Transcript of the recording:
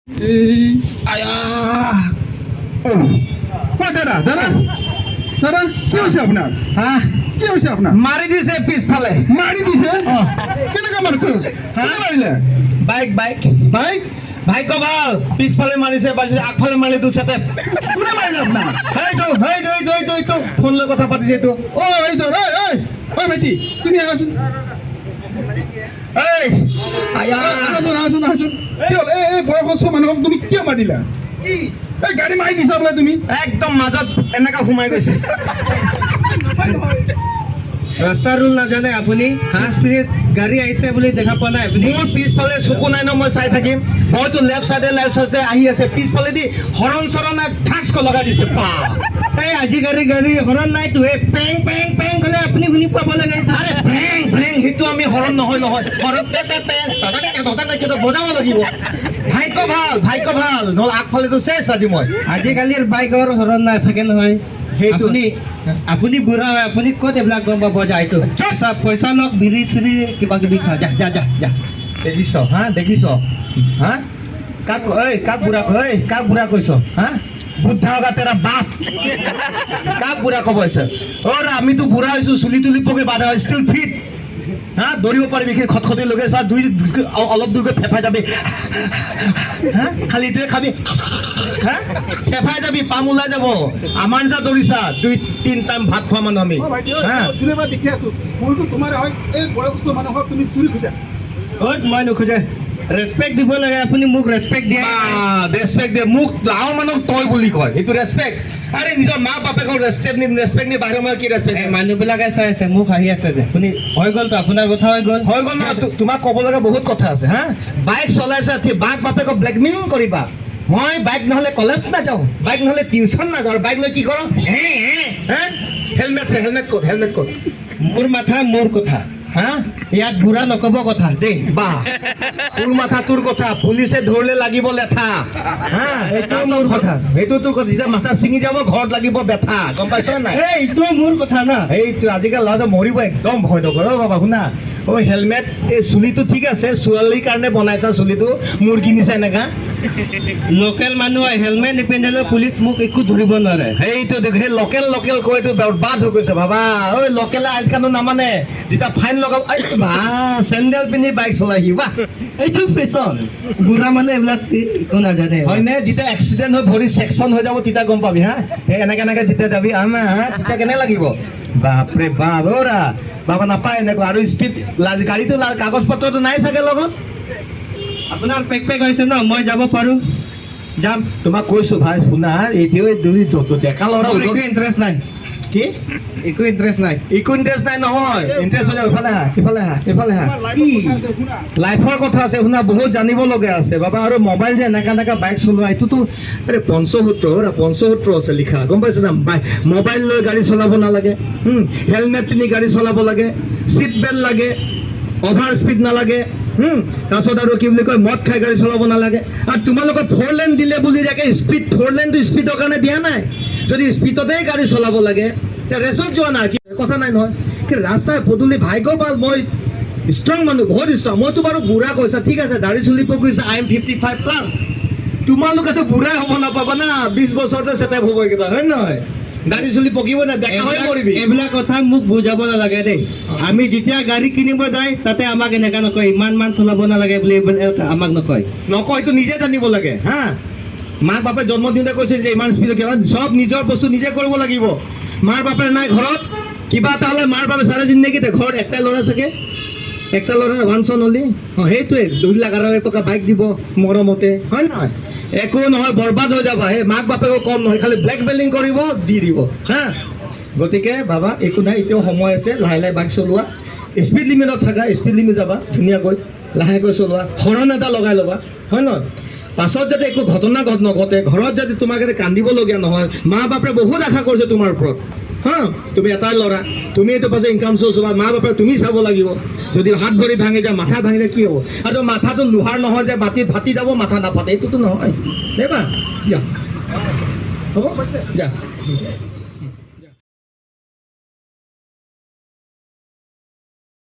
এই আয়া, অ দাদা, দাদা, দাদা, কি হৈছে আপোনাৰ? হা? কি হৈছে আপোনাৰ? মাৰি দিছে পিছফালে। মাৰি দিছে? কেনেকুৱা মাৰি, কোনে মাৰিলে? Bike, bike. বাইক? ভাগ্য ভাল, পিছফালে মাৰিছে, বাজিছে। আগফালে মাৰিলে তো চেটেপ। কোনে মাৰিলে আপোনাক? সেইটো, সেইটো, সেইটো, সেইটো, এইটো ফোন লৈ কথা পাতিছে এইটো। অ এইজন। ঐ, ঐ, ঐ ভাইটি, তুমি আহাচোন। এই আয়া। আহাচোন, আহাচোন, আহাচোন। কি হ'ল? এই বয়সস্থ মানুহক তুমি কিয় মাৰিলা? এই গাড়ী মাৰি দিছা বোলে তুমি? একদম মাজত এনেকা সোমাই গৈছে। ৰাস্তাৰ ৰুল নাজানে আপুনি? হা? স্পীড গাড়ী আহিছে বুলি দেখা পোৱা নাই আপুনি? মোৰ পিছফালে চকু নাই ন, মই চাই থাকিম? হয়তো লেফ্ট চাইডে আহি আছে, পিছফালেদি হৰণ চৰণ ঠাচকৈ লগাই দিছে, পা। এই আজিকালি গাড়ী হৰণ নাইতো। এই পেং পেং পেং ক'লে আপুনি শুনি পাব লাগে। আৰে ভেং ভেং, সেইটো আমি হৰণ নহয় নহয়, হৰণ পে পে পে কিবা বজাব লাগিব। ভাগ্য ভাল, ভাগ্য ভাল, নহ'লে আগফালেতো চেচ আজি মই। আজিকালিৰ বাইকৰ হৰণ নাথাকে নহয়। সেইটো। আপুনি বুঢ়া হয়, আপুনি ক'ত এইবিলাক গম পাব? যায় এইটো পইচা, পইচা লওক, বিৰি চিৰি কিবা কিবি খা, যা যা যা যা। দেখিছ হা? দেখিছ হা? কাক, ঐ, কাক বুঢ়া, ঐ, কাক বুঢ়া কৈছ হা? बुड्ढा होगा तेरा बाप। কাক বুঢ়া ক'ব হৈছে? অ আমিতো বুঢ়া হৈছোঁ, চুলি তুলি পকি বাধা, ষ্টিল ফিট। হা, দৌৰিব পাৰিবি? সেই খটখটি লগে চা, দুই অলপ দূৰ গৈ ফেফাই যাবি। হা, খালি এইটোৱে খাবি। হা, ফেফাই যাবি, পাম ওলাই যাব। আমাৰ নিচিনা দৌৰিছা? দুই তিনি টাইম ভাত খোৱা মানুহ আমি। অ ভাইটি, হা। যোনে পৰা দেখি আছো, ভুলটো তোমাৰ হয়। এই বয়সস্থ মানুহক তুমি চুৰি খোজা। অ'ত মই নোখোজে, ৰেচপেক্ট দিব লাগে। আপুনি মোক ৰেচপেক্ট দিয়ে। ৰেচপেক্ট দিয়ে মোক? গাঁৱৰ মানুহক তই বুলি কয়, সেইটো ৰেচপেক্ট? আৰে নিজৰ মা বাপেকক ৰেচপেক্ট নি, বাহিৰৰ মানুহ কি ৰেচপেক্ট? এই মানুহবিলাকে চাই আছে, মোক হাঁহি আছে যে। আপুনি হৈ গ'লতো, আপোনাৰ কথা হৈ গ'ল। হৈ গ'ল ন? তোমাক ক'ব লগা বহুত কথা আছে। হা, বাইক চলাইছা, ঠিক বাক বাপেকক ব্লেকমেইলিং কৰিবা, মই বাইক নহ'লে কলেজ নাযাওঁ, বাইক নহ'লে টিউচন নাযাওঁ। আৰু বাইক লৈ কি কৰ? হে, হেলমেট, হেলমেট ক'ত? হেলমেট ক'ত? মোৰ মাথা, মোৰ কথা। হা? ইয়াত বুঢ়া নক'ব কথা দেই। বাহ, তোৰ মাথা তোৰ কথা, পুলিচে ধৰিলে লাগিব লেঠা। হা। সেইটো মোৰ কথা। সেইটো তোৰ কথা। যেতিয়া মাথা ছিঙি যাব, ঘৰত লাগিব বেথা, গম পাইছ নাই? এই এইটো মোৰ কথা না। সেইটো আজিকালি ল'ৰা মৰিব একদম ভয় নকৰে। অ' বাবা, শুনা, অ' হেলমেট, এই চুলিটো ঠিক আছে, ছোৱালীৰ কাৰণে বনাইছা চুলিটো, মুৰ্গী নিচা এনেকা। লোকেল মানুহ, হেলমেট নিপিন্ধিলেও পুলিচ মোক একো ধৰিব নোৱাৰে। সেইটো দেখ, সেই লোকেল লোকেল কৈ এইটো বৰবাদ হৈ গৈছে বাবা। ঐ, লোকেলে আইন কানুন নামানে, যেতিয়া ফাইন লগাব। এই বা, চেণ্ডেল পিন্ধি বাইক চলাই, বাহ। এইটো ফেশ্বন। বুঢ়া মানুহ এইবিলাক একো নাজানে। হয়নে? যেতিয়া এক্সিডেণ্ট হৈ ভৰি ছেকশ্যন হৈ যাব, তেতিয়া গম পাবি। হা, সেই এনেকে এনেকে যেতিয়া যাবি আমাৰ, হা, তেতিয়া কেনে লাগিব? বাপৰে বাপ। অ'ৰা বাবা, নাপায় এনেকুৱা। আৰু স্পীড গাড়ীটো, কাগজ পত্ৰটো নাই চাগে লগত। আপোনাৰ পেক পেক হৈছে ন? মই যাব পাৰোঁ, যাম। তোমাক কৈছো ভাই, শুনা, এতিয়া দুই ডেকা ল'ৰা। মোৰ একো ইণ্টাৰেষ্ট নাই। কি? একো ইণ্টাৰেষ্ট নাই। একো ইণ্টাৰেষ্ট নাই নহয়, ইণ্টাৰেষ্ট হ'লে ইফালে আহা, ইফালে আহা, ইফালে আহা। তোমাৰ লাইফৰ কথা আছে, শুনা। লাইফৰ কথা আছে, শুনা, বহুত জানিব লগা আছে বাবা। আৰু মোবাইল যে এনেকা এনেকা বাইক চলোৱা, এইটোতো আৰে পঞ্চসূত্ৰ, পঞ্চসূত্ৰ আছে লিখা, গম পাইছে না? মোবাইল লৈ গাড়ী চলাব নালাগে, হেলমেট পিন্ধি গাড়ী চলাব লাগে, চিট বেল্ট লাগে, অভাৰ স্পীড নালাগে, তাৰপিছত আৰু কি বুলি কয়, মদ খাই গাড়ী চলাব নালাগে। আৰু তোমালোকক ফ'ৰ লেন দিলে বুলি যে স্পীড, ফ'ৰ লেনটো স্পীডৰ কাৰণে দিয়া নাই। যদি স্পীডতেই গাড়ী চলাব লাগে, তেতিয়া ৰেচত যোৱা নাই, কি কথা নাই নহয়। কিন্তু ৰাস্তাই পদূলি, ভাগ্য ভাল, মই ষ্ট্ৰং মানুহ, বহুত ষ্ট্ৰং। মইতো বাৰু বুঢ়া কৈছা, ঠিক আছে, দাড়ি চুলি পকিছে, I am 55 plus। তোমালোকেতো বুঢ়াই হ'ব নাপাবা না, 20 বছৰতে চেটেপ হ'ব কিবা, হয় নহয়? দাড়ি চুলি পকিব নাই, ডেকা হৈ মৰিবি। এইবিলাক কথা মোক বুজাব নালাগে দেই। আমি যেতিয়া গাড়ী কিনিব যায়, তাতে আমাক এনেকা নকয়, ইমান মান চলাব নালাগে বুলি, এইবিলাক আমাক নকয়। নকয়, এইটো নিজে জানিব লাগে। হা, মাক বাপে জন্ম দিওঁতে কৈছিল যে ইমান স্পীডত কিবা, চব নিজৰ বস্তু নিজে কৰিব লাগিব। মাৰ বাপে নাই ঘৰত, কিবা এটা হ'লে মাৰ বাপে চাৰে জিন্দগীতে ঘৰত একটাই ল'ৰা চাগে, একটা ল'ৰা, ওৱান চন হ'লি। অঁ, সেইটোৱে 2 লাখ 2.5 লাখ টকা বাইক দিব মৰমতে, হয় নহয়? একো নহয়, বৰবাদ হৈ যাবা। সেই মাক বাপেকো কম নহয়, খালি ব্লেকমেইলিং কৰিব, দি দিব। হা, গতিকে বাবা, একো নাই, এতিয়াও সময় আছে, লাহে লাহে বাইক চলোৱা, স্পীড লিমিটত থাকা, স্পীড লিমিট যাবা, ধুনীয়াকৈ লাহেকৈ চলোৱা, হৰণ এটা লগাই ল'বা, হয় নহয়? পাছত যাতে একো ঘটনা নঘটে, ঘৰত যাতে তোমাক যাতে কান্দিবলগীয়া নহয়। মা বাপে বহুত আশা কৰিছে তোমাৰ ওপৰত। হা, তুমি এটাই ল'ৰা, তুমি এইটো পাছত ইনকাম চ'ৰ্চ হ'বা, মা বাপে তুমি চাব লাগিব। যদি হাত ভৰি ভাঙি যায়, মাথা ভাঙি যায়, কি হ'ব? আৰু মাথাটো লোহাৰ নহয় যে বাতিত ফাটি যাব, মাথা নাফাটে, এইটোতো নহয়। দেবা, যা, হ'ব, যা।